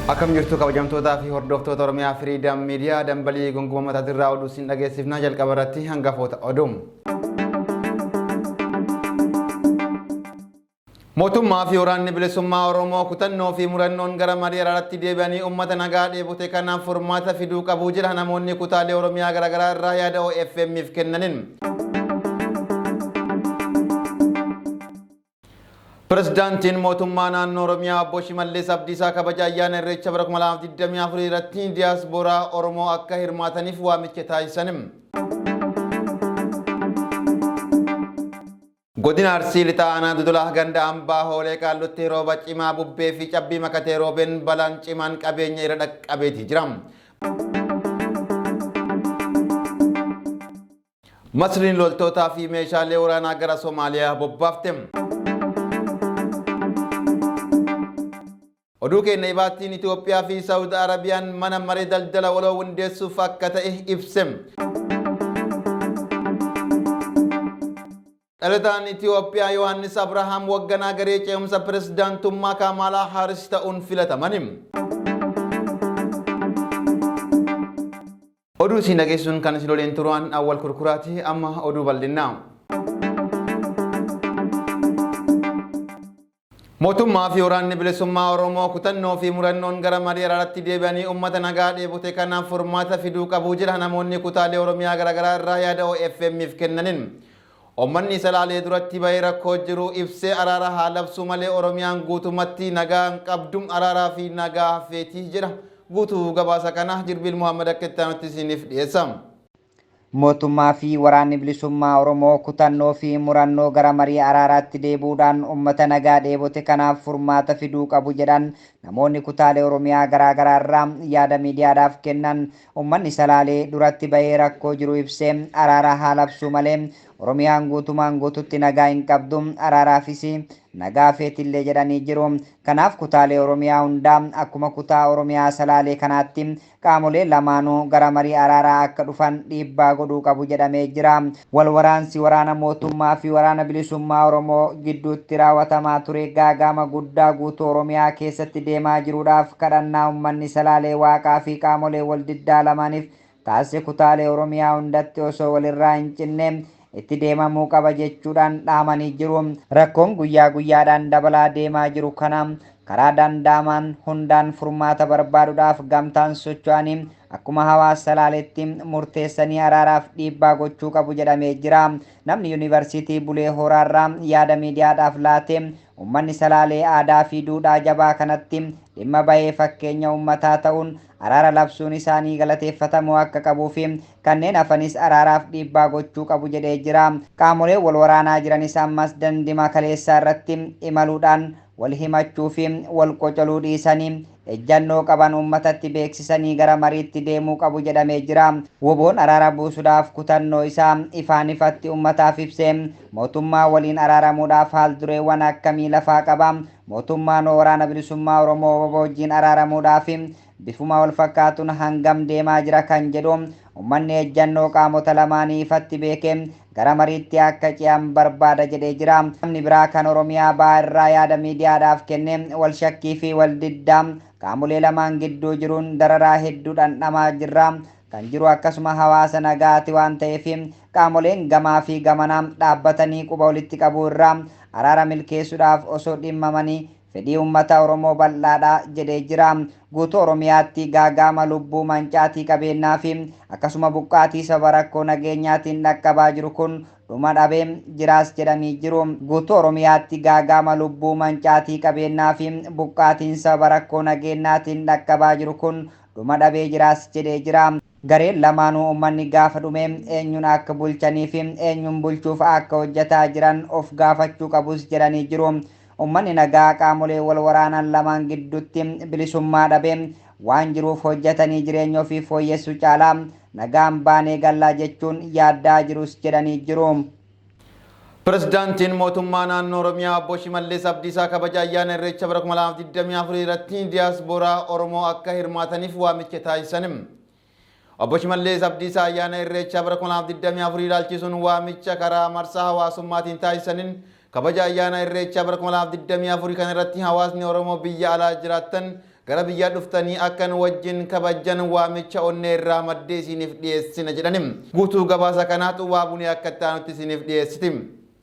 Akkam jirtu kabajamtootaa fi hordoftoota Oromiyaa Firiidam Miidiyaa dambalii gunguma mataatirraa oduu isin dhageessifna jalqaba irratti hangafoota oduu. Mootummaa fi waraanni bilisummaa Oromoo kutannoo fi murannoon gara marii araaratti deebi'anii uummata nagaa dheebote kanaaf furmaata fiduu qabu jedha namoonni kutaalee Oromiyaa garaagaraa irraa yaada OFM'if kennanin. Pirezidaantiin mootummaa naannoo Oromiyaa obbo Shimallis Abdiisaa kabaja ayyaana Irreecha bara 2024 irratti diyaaspooraa Oromoo akka hirmaataniif waamicha taasisan. Godina Arsii Lixaa Aanaa Dodolaa ganda Ambaa Hoolee Qaallutti rooba cimaa bubbee fi cabbii makatee roobeen balaan cimaan qabeenya irra dhaqqabeeti jira. Masriin loltootaa fi meeshaalee waraanaa gara Somaaliyaa bobbaafte. Oduu keenya ibaattiin Itoophiyaa fi Saawud Arabiyaan mana maree daldala waloo hundeessuuf akka ta'e ibse. Dhalataan Itoophiyaa Yohaannis Abrahaam wagganaa garee ce'umsa pirezidaantummaa Kaamaalaa Haaris ta'uun filatamani. Oduu isin dhageessuun kan isin waliin turuan Awwal Kurkuraati amma oduu bal'innaa. Mootummaa fi waraanni bilisummaa Oromoo kutannoo fi murannoon gara marii araaratti deebi'anii uummata nagaa dheebote kanaaf furmaata fiduu qabu jedha namoonni kutaalee Oromiyaa garaagaraa irraa yaada OFM'if kennanin. Uummanni Salaalee duratti bahee rakkoo jiru ibsee araara haa labsuu malee Oromiyaan guutumatti nagaa hin qabdu araaraa fi nagaa feeti jedha. Guutuu gabaasa kana Jirbiil Muhammad akka itti aanutti isiniif dhiyeessa. Mootummaa fi Waraanni Bilisummaa Oromoo kutannoo fi murannoo gara marii araaraatti deebi'uudhaan ummata nagaa dheebote kanaaf furmaata fiduu qabu jedhan namoonni kutaalee Oromiyaa garaa garaa irraa yaada miidiyaadhaaf kennan. Ummanni Salaalee duratti bahee rakkoo jiru ibsee araara haa labsuu malee Oromiyaan guutumaan guututti nagaa hin qabdu, araaraafis nagaa feetillee jedhanii jiru. Kanaaf kutaalee Oromiyaa hundaa akkuma kutaa Oromiyaa Salaalee kanaatti Qaamoleen lamaanuu gara marii araaraa akka dhufan dhiibbaa godhuu qabu jedhamee jira. Wal waraansi waraana mootummaa fi Waraana Bilisummaa Oromoo gidduutti raawwatamaa ture gaaga'ama guddaa guutuu Oromiyaa keessatti deemaa jiruudhaaf kadhannaa ummanni Salaalee Waaqaa fi qaamolee wal diddaa lamaaniif taasise kutaalee Oromiyaa hundatti osoo walirraa hin cinne itti deemamuu qaba jechuudhaan dhaamanii jiru. Rakkoon guyyaa guyyaadhaan dabalaa deemaa jiru kana karaa danda'amaan hundaan furmaata barbaaduudhaaf gamtaan socho'anii akkuma hawaasa Salaaleetti murteessanii araaraaf dhiibbaa gochuu qabu jedhamee jira. Namni Yuunivarsiitii Bulee Horaarraa yaada miidiyaadhaaf laate Uummanni Salaalee aadaa fi duudhaa jabaa kanatti dhimma bahee fakkeenya uummataa ta'uun araara labsuun isaanii galateeffatamuu akka qabuu fi kanneen hafanis araaraaf dhiibbaa gochuu qabu jedhee jira. Qaamoleen wal waraanaa jiranis ammas dandima kaleessaa irratti imaluudhaan wal himachuu fi wal qocoluu dhiisanii ejjannoo qaban uummatatti beeksisanii gara mariitti deemuu qabu jedhamee jira. Wbo'n araara buusudhaaf kutannoo isaa ifaan ifatti uummataaf ibsee mootummaa waliin araaramuudhaaf haal-dureewwan akkamii lafaa qaba? Mootummaan hoo Waraana Bilisummaa Oromoo wbo wajjin araaramuudhaaf bifuma walfakkaatuun hangam deemaa jira kan jedhu uummanni ejjannoo qaamota lamaanii ifatti beekee gara mariitti akka ce'an barbaada jedhee jira. Namni biraa kan Oromiyaa Bahaa irraa yaada miidiyaadhaaf kenne wal shakkii fi wal diddaa qaamolee lamaan gidduu jiruun dararaa hedduu dhandhamaa jirra. Kan jiru akkasuma hawaasa nagaati waan ta'eef qaamoleen gamaa fi gamanaa dhaabbatanii quba walitti qabuu irraa araara milkeessuudhaaf osoo dhimmamanii fedhii uummata Oromoo bal'aadha jedhee jira. Guutuu Oromiyaatti gaaga'ama lubbuu, mancaatii qabeennaa fi akkasuma buqqaatii sababa rakkoo nageenyaatiin dhaqqabaa jiru kun dhuma dhabee jiraas jedhamii jiru. Guutuu Oromiyaatti gaaga'ama lubbuu, mancaatii qabeennaa fi buqqaatiin sababa rakkoo nageennaatiin dhaqqabaa jiru kun dhuma dhabee jiraas jedhee jira. Gareen lamaanuu uummanni gaafa dhume eenyuun akka bulchanii fi eenyuun bulchuuf akka hojjataa jiran of gaafachuu qabus jedhanii jiru. Uummanni nagaa qaamolee wal waraanan lamaan gidduutti bilisummaa dhabe waan jiruuf hojjatanii jireenya ofii fooyyessuu caalaa nagaan baanee gallaa jechuun yaadda'aa jirus jedhanii jiru. Pirezidaantiin Mootummaa Naannoo Oromiyaa Obbo Shimallis Abdiisaa kabaja ayyaana Irreecha bara 2024 irratti diyaaspooraa Oromoo akka hirmaataniif waamicha taasisan. Obbo Shimallis Abdiisaa ayyaana Irreechaa bara 2024 ilaalchisuun waamicha karaa marsaa hawaasummaatiin taasisaniin kabaja ayyaana Irreechaa bara 2024 kana irratti hawaasni Oromoo biyya alaa jiraattan gara biyyaa dhuftanii akka nu wajjin kabajjan waamicha onnee irraa maddee isiiniif dhiyeessina jedhani. Guutuu gabaasa kanaa Xuwwaa Bunee akka itti aanutti isiniif dhiyeessiti.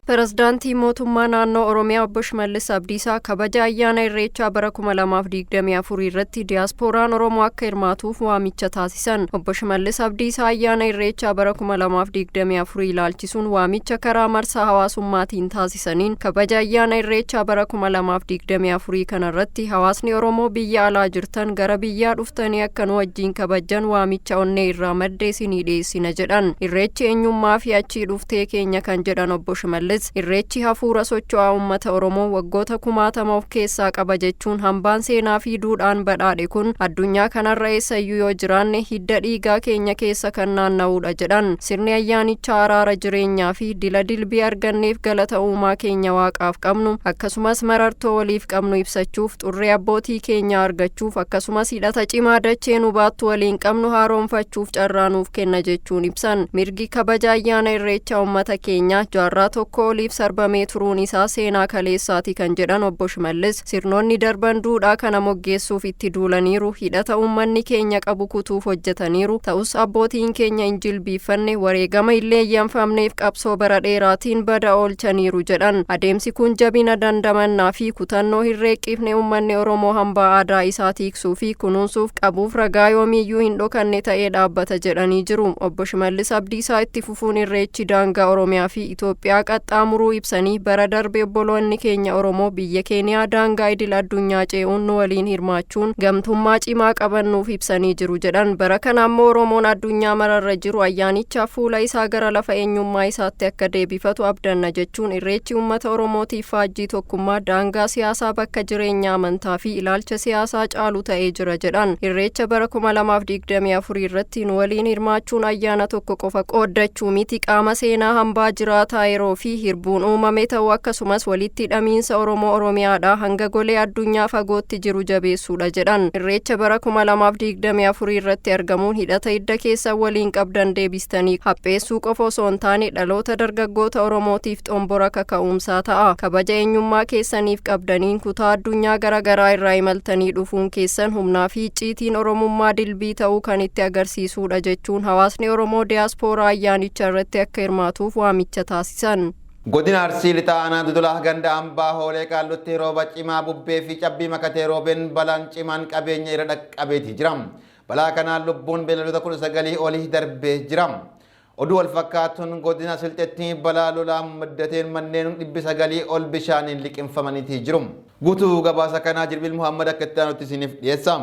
Pirezidaantii Mootummaa Naannoo Oromiyaa Obbo Shimallis Abdiisaa kabaja ayyaana Irreechaa bara 2024 irratti diyaaspooraan Oromoo akka hirmaatuuf waamicha taasisan. Obbo Shimallis Abdiisaa ayyaana Irreechaa bara 2024 ilaalchisuun waamicha karaa marsaa hawaasummaatiin taasisaniin, kabaja ayyaana Irreechaa bara 2024 kanarratti hawaasni Oromoo biyya alaa jirtan gara biyyaa dhuftanii akka nu wajjin kabajjan waamicha onnee irraa madde isinii dhiyeessina jedhan. Irreechi eenyummaa fi achii dhuftee keenya kan jedhan Obbo Shimallis, Irreechi hafuura socho'aa uummata Oromoo waggoota kumaatama of keessaa qaba jechuun, hambaan seenaa fi duudhaan badhaadhe kun addunyaa kanarra eessayyuu yoo jiraanne hidda dhiigaa keenya keessa kan naanna'uudha jedhan. Sirni ayyaanichaa araara jireenyaa fi dila dilbii arganneef galata uumaa keenya Waaqaaf qabnu, akkasumas marartoo waliif qabnu ibsachuuf, xurree abbootii keenyaa argachuuf, akkasumas hidhata cimaa dachee nu baattu waliin qabnu haaromfachuuf carraa nuuf kenna jechuun ibsan. Mirgi kabaja ayyaana Irreechaa uummata keenyaa jaarraa tokko oliif sarbamee turuun isaa seenaa kaleessaati kan jedhan Obbo Shimallis, sirnoonni darban duudhaa kana moggeessuuf itti duulaniiru, hidhata uummanni keenya qabu kutuuf hojjetaniiru. Ta'us abbootiin keenya hin jilbiiffanne, wareegama illee eeyyamfamneef qabsoo bara dheeraatiin bada oolchaniiru jedhan. Adeemsi kun jabina, dandamannaa fi kutannoo hin reeqqifne uummanni Oromoo hambaa aadaa isaa tiiksuu fi kunuunsuuf qabuuf ragaa yoomiyyuu hin dhokanne ta'ee dhaabbata jedhanii jiru. Obbo Shimallis Abdiisaa itti fufuun Irreechi daangaa Oromiyaa fi Itoophiyaa qaxxaamuruu ibsanii, bara darbe obboloonni keenya Oromoo biyya Keeniyaa daangaa idil addunyaa ce'uun nu waliin hirmaachuun gamtummaa cimaa qabannuuf ibsanii jiru jedhan. Bara kana ammoo Oromoon addunyaa mararra jiru ayyaanichaaf fuula isaa gara lafa eenyummaa isaatti akka deebifatu abdanna jechuun, Irreechi uummata Oromootiif faajjii tokkummaa daangaa siyaasaa, bakka jireenya, amantaa fi ilaalcha siyaasaa caalu ta'ee jira jedhan. Irreecha bara 2024 irratti nu waliin hirmaachuun ayyaana tokko qofa qooddachuu miti, qaama seenaa hambaa jiraataa yeroo fi hirbuun uumame ta'uu, akkasumas walitti hidhamiinsa Oromoo Oromiyaadhaa hanga golee addunyaa fagootti jiru jabeessuudha jedhan. Irreecha bara 2024 irratti argamuun hidhata hidda keessa waliin qabdan deebistanii hapheessuu qofa osoo hin taane dhaloota dargaggoota Oromootiif xombora kaka'umsaa ta'a. Kabaja eenyummaa keessaniif qabdaniin kutaa addunyaa gara garaa irraa imaltanii dhufuun keessan humnaa fi icciitiin Oromummaa dilbii ta'uu kan itti agarsiisuudha jechuun hawaasni Oromoo diyaaspooraa ayyaanicha irratti akka hirmaatuuf waamicha taasisan. Godina Arsii Lixaa Aanaa Dodolaa ganda Ambaa Hoolee Qaallutti rooba cimaa bubbee fi cabbii makatee roobeen balaan cimaan qabeenya irra dhaqqabeetii jira. Balaa kanaan lubbuun beeyladoota 19 olii darbee jira. Oduu wal fakkaatuun godina Silxeetti balaa lolaa muddateen manneen 900 ol bishaaniin liqimfamaniitii jiru. Guutuu gabaasa kanaa Jirbiil Muhammad akka itti aanutti isiniif dhiyeessa.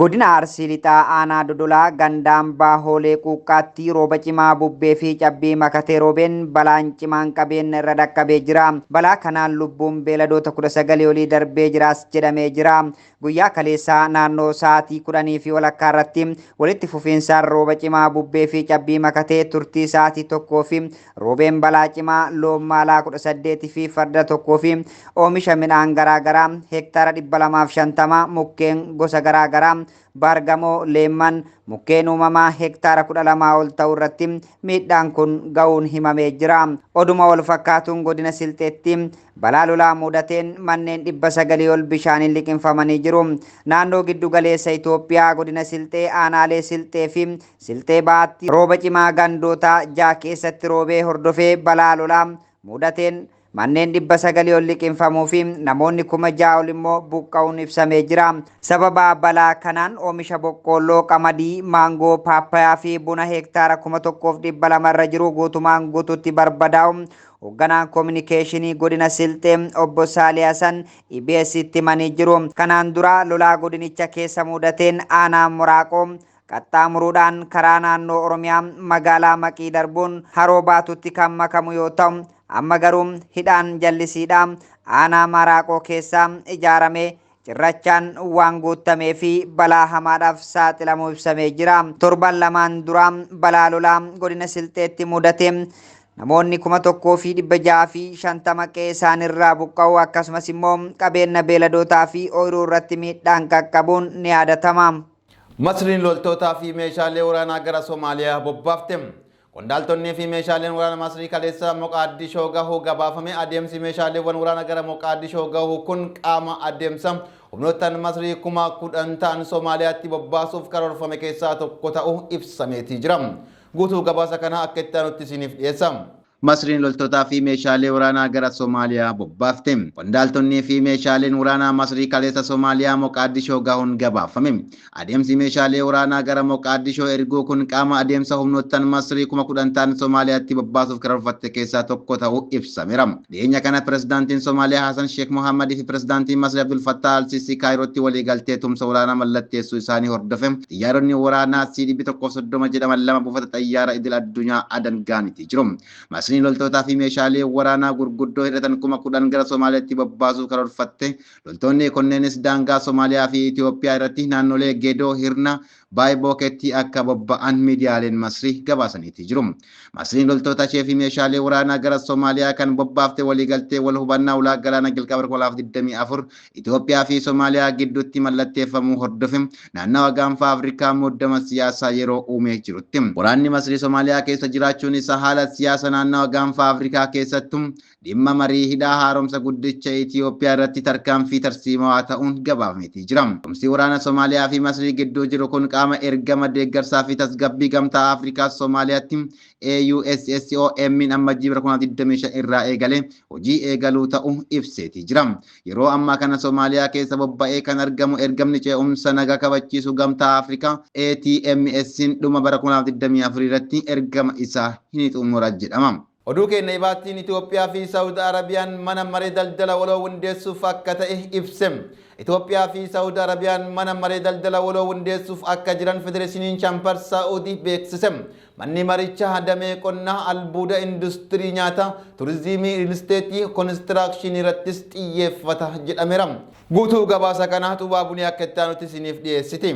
Godina Arsii Lixaa Aanaa Dodolaa ganda Ambaa Hoolee Quuqqaatti rooba cimaa bubbee fi cabbii makatee roobeen balaan cimaan qabeenya irra dhaqqabee jira. Balaa kanaan lubbuun beeladoota 19 olii darbee jiraas jedhamee jira. Guyyaa kaleessaa naannoo sa'aatii 10:30 irratti walitti fufiinsaan rooba cimaa bubbee fi cabbii makatee turtii sa'aatii tokkoo fi roobeen balaa cimaa loon maalaa 18 fi farda tokkoo fi oomisha midhaan garaagaraa hektaara 250, mukkeen gosa garaagaraa baargamoo, leemman, mukkeen uumamaa hektaara 12 ol ta'u irratti miidhaan kun ga'uun himamee jira. Oduma wal fakkaatuun godina Silxeetti balaa lolaa mudateen manneen 900 ol bishaaniin liqimfamanii jiru. Naannoo giddu galeessa Itoophiyaa godina Silxee aanaalee Silxee fi Silxee Bahaatti rooba cimaa gandoota ja'a keessatti roobee hordofee balaa lolaa mudateen manneen 900 ol liqimfamuu fi namoonni 6,000 ol immoo buqqa'uun ibsamee jira. Sababa balaa kanaan oomisha boqqoolloo, qamadii, maangoo, paappayaa fi buna hektaara 1,200 irra jiru guutumaan guutuutti barbadaa'u hoogganaan koominikeeshinii godina Silxee obbo Saalii Hasan EBS itti himanii jiru. Kanaan dura lolaa godinicha keessa mudateen aanaa Muraaqoo qaxxaamuruudhaan karaa naannoo Oromiyaa magaalaa Maqii darbuun Haroo Baatutti kan makamu yoo ta'u, amma garuu hidhaan jallisiidha aanaa Maraaqoo keessaa ijaarame cirrachaan waan guutamee fi balaa hamaadhaaf saaxilamuu ibsamee jira. Torban lamaan dura balaa lolaa godina Silxeetti mudate namoonni 1,650 qe'ee isaanirraa buqqa'uu, akkasumas immoo qabeenya beeladootaa fi ooyiruu irratti miidhaan qaqqabuun ni yaadatama. Masriin loltootaa fi meeshaalee waraanaa gara Somaaliyaa bobbaafte. Qondaaltonnii fi meeshaaleen waraana Masrii kaleessa Moqaaddishoo gahuu gabaafame. Adeemsi meeshaaleewwan waraana gara Moqaaddishoo gahuu kun qaama adeemsa Humnoottan Masrii 10,000 ta'an Somaaliyaatti bobbaasuuf karoorfame keessaa tokko ta'uu ibsameetii jira. Guutuu gabaasa kanaa akka itti aanutti isiniif dhiyeessa. Masriin loltootaa fi meeshaalee waraanaa gara Somaaliyaa bobbaafte. Qondaaltonnii fi meeshaaleen waraanaa Masrii kaleessa Somaaliyaa Moqaaddishoo gahuun gabaafame. Adeemsi meeshaalee waraanaa gara Moqaaddishoo erguu kun qaama adeemsa humnoottan Masrii 10,000 ta'an Somaaliyaatti bobbaasuuf karoorfatte keessaa tokko ta'uu ibsameera. Dhiyeenya kana pirezidaantiin Somaaliyaa Hasan Sheekh Mohammadii fi pirezidaantiin Masrii Abdul Fattah Al-Sisi Kaayirootti waliigaltee tumsa waraanaa mallatteessuu isaanii hordofe xiyyaaronni waraanaa C-130 jedhaman lama buufata xayyaara idil addunyaa Adan ga'aniiti jiru. Masriin loltootaa fi meeshaalee waraanaa gurguddoo hidhatan 10,000 gara Somaaliyaatti bobbaasuu karoorfatte. Loltoonni kunneenis daangaa Somaaliyaa fi Itoophiyaa irratti naannolee Geedoo, Hirna, Baayibooketti akka bobba'an miidiyaaleen Masrii gabaasaniiti jiru. Masriin loltoota ishee fi meeshaalee waraanaa gara Somaaliyaa kan bobbaafte waliigaltee wal hubannaa ulaa galaana jalqaba 2024 Itoophiyaa fi Somaaliyaa gidduutti mallatteeffamuu hordofe naannawa gaanfa Afrikaa muddama siyaasaa yeroo uumee jirutti. Waraanni Masrii Somaaliyaa keessa jiraachuun isaa haala siyaasa naannawa gaanfa Afrikaa keessattuu dhimma marii hidhaa haaromsa guddicha Itoophiyaa irratti tarkaanfii tarsiimawaa ta'uun gabaafameetii jira. Tumsi waraana Somaaliyaa fi Masrii gidduu jiru kun qaama ergama deeggarsaa fi tasgabbii gamtaa Afrikaa Somaaliyaatti AUSSOM ammajjii bara 2025 irraa eegalee hojii eegaluu ta'uu ibseetii jira. Yeroo ammaa kana Somaaliyaa keessa bobba'ee kan argamu ergamni ce'umsa nagaa kabachiisu gamtaa Afrikaa ATMS dhuma bara 2024 irratti ergama isaa hin xumura jedhama. Oduu keenya ibaattiin Itoophiyaa fi Saawud Arabiyaan mana maree daldala waloo hundeessuuf akka ta'e ibse. Itoophiyaa fi Saawud Arabiyaan mana maree daldala waloo hundeessuuf akka jiran Federeeshiniin Chaambar Saa'udii beeksise. Manni marichaa damee qonnaa, albuuda, industirii nyaataa, turizimii, riilisteetii, konistiraakshinii irrattis xiyyeeffata jedhameera. Guutuu gabaasa kanaa Xubaa Bunii akka itti aanutti isiniif dhiyeessiti.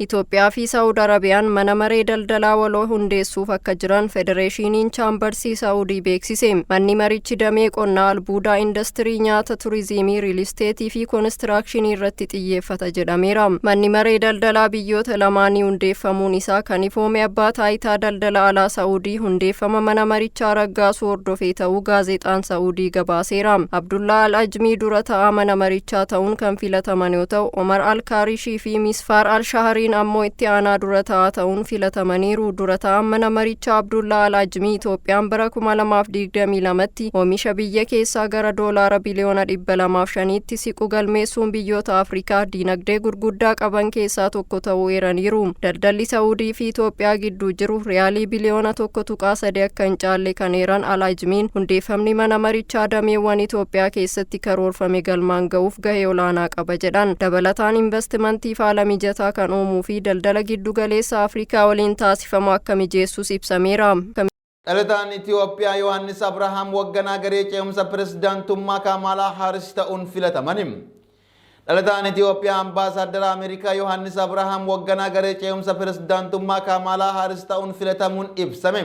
Itoophiyaa fi Saawud Arabiyaan mana maree daldalaa waloo hundeessuuf akka jiran Federeeshiniin Chaambarsii Saa'udii beeksise. Manni marichi damee qonnaa, albuudaa, industirii nyaata, turizimii, riilisteetii fi konistiraakshinii irratti xiyyeeffata jedhameera. Manni maree daldalaa biyyoota lamaanii hundeeffamuun isaa kan ifoome abbaa taayitaa daldala alaa Saa'udii hundeeffama mana marichaa raggaasuu hordofee ta'uu gaazexaan Saa'udii gabaaseera. Abdullaa Al-Ajmii dura ta'aa mana marichaa ta'uun kan filataman yoo ta'u, Omar Al-Kaarishii fi Misfaar Al-Shahariin ammoo itti aanaa dura ta'aa ta'uun filatamaniiru. Dura ta'an mana marichaa Abdullaa Al-Ajmii Itoophiyaan bara 2022tti oomisha biyya keessaa gara doolaara biliyoona 205tti siqu galmeessuun biyyoota Afrikaa diinagdee gurguddaa qaban keessaa tokko ta'uu eeraniiru. Daldalli Saa'udii fi Itoophiyaa gidduu jiru riyaalii biliyoona 1.3 akka hin caalle kan eeran Al-Ajmiin hundeeffamni mana marichaa dameewwan Itoophiyaa keessatti karoorfame galmaan ga'uuf gahee olaanaa qaba jedhan. Dabalataan investimantiif haala mijataa kan uumuu fi daldala giddu galeessa Afrikaa waliin taasifamu akka mijeessus ibsameera. Dhalataan Itoophiyaa Yohaannis Abrahaam hoogganaa garee ce'umsa pirezidaantummaa Kaamaalaa Haaris ta'uun filataman. Dhalataan Itoophiyaa ambaasaaddara Ameerikaa Yohaannis Abrahaam hoogganaa garee ce'umsa pirezidaantummaa Kaamaalaa Haaris ta'uun filatamuun ibsame.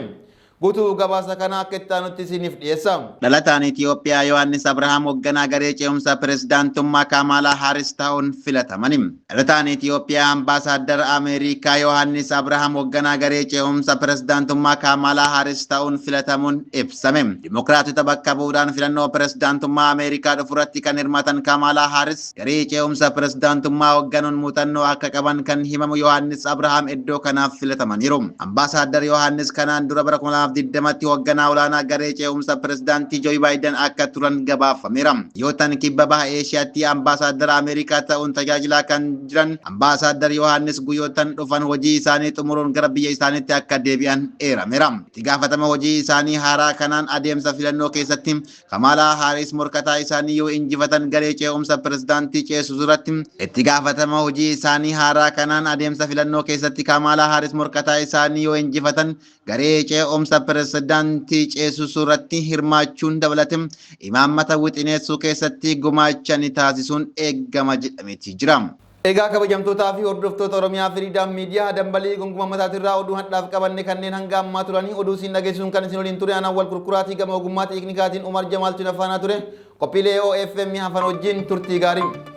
Guutuu gabaasa kanaa akka itti aanutti isiniif dhiyeessa. Dhalataan Itoophiyaa Yohaannis Abrahaam hoogganaa garee ce'umsa pirezidaantummaa Kaamaalaa Haaris ta'uun filataman. Dhalataan Itoophiyaa ambaasaaddara Ameerikaa Yohaannis Abrahaam hoogganaa garee ce'umsa pirezidaantummaa Kaamaalaa Haaris ta'uun filatamuun ibsame. Dimokiraatota bakka bu'uudhaan filannoo pirezidaantummaa Ameerikaa dhufurratti kan hirmaatan Kaamaalaa Haaris garee ce'umsa pirezidaantummaa hoogganuun muuxannoo akka qaban kan himamu Yohaannis Abrahaam iddoo kanaaf filatamaniiru. Ambaasaaddar Yohaannis kanaan dura bara 2020tti hoogganaa olaanaa garee ce'umsa pirezidaantii Joo Baayiden akka turan gabaafameera. Yootan kibba baha Eeshiyaatti ambaasaaddara Ameerikaa ta'uun tajaajilaa kan jiran ambaasaaddar Yohaannis guyyootan dhufan hojii isaanii xumuruun gara biyya isaaniitti akka deebi'an eerameera. Itti gaafatama hojii isaanii haaraa kanaan adeemsa filannoo keessatti Kamaalaa Haaris morkataa isaanii yoo injifatan garee ce'umsa pirezidaantii ceesisu irratti itti gaafatama hojii isaanii haaraa kanaan adeemsa filannoo keessatti Kamaalaa Haaris morkataa isaanii yoo injifatan garee ce'umsa pirezidaantii ceesisu irratti hirmaachuun dabalate imaammata wixineessuu keessatti gumaacha ni taasisuun eeggama jedhameeti jira. Egaa kabajamtootaa fi hordoftoota Oromiyaa Firiidaam Miidiyaa dambalii gonguma mataatirraa oduu hadhaaf qabanne kanneen hanga ammaa turanii oduu isin dhageessisuun kan isin waliin ture anaan wal kurkuraatii gama ogummaa teeknikaatiin Umar Jamaal Tunafaanaa ture. Qophiilee OFM hafan wajjin turtii gaarii.